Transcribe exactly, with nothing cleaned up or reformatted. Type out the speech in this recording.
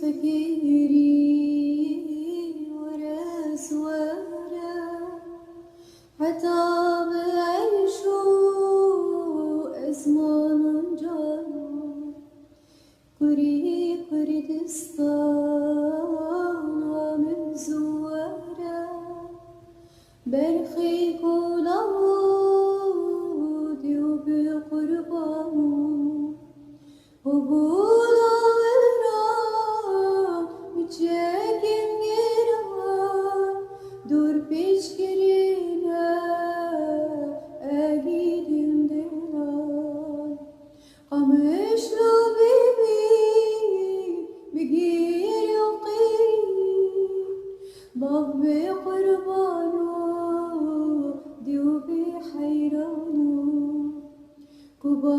Kêrî were swere, heta bi erş û esmanan caro. Kurî Kurdistana min zû were, berxê ku Dawûdê û bi qurban û, û bû dawira bi çekên giran dûr pêç kirine egîdên dilan. Qamişlo bibî bi gîr û qîr, bav bi qurban û dîw bi heyran û, ku ba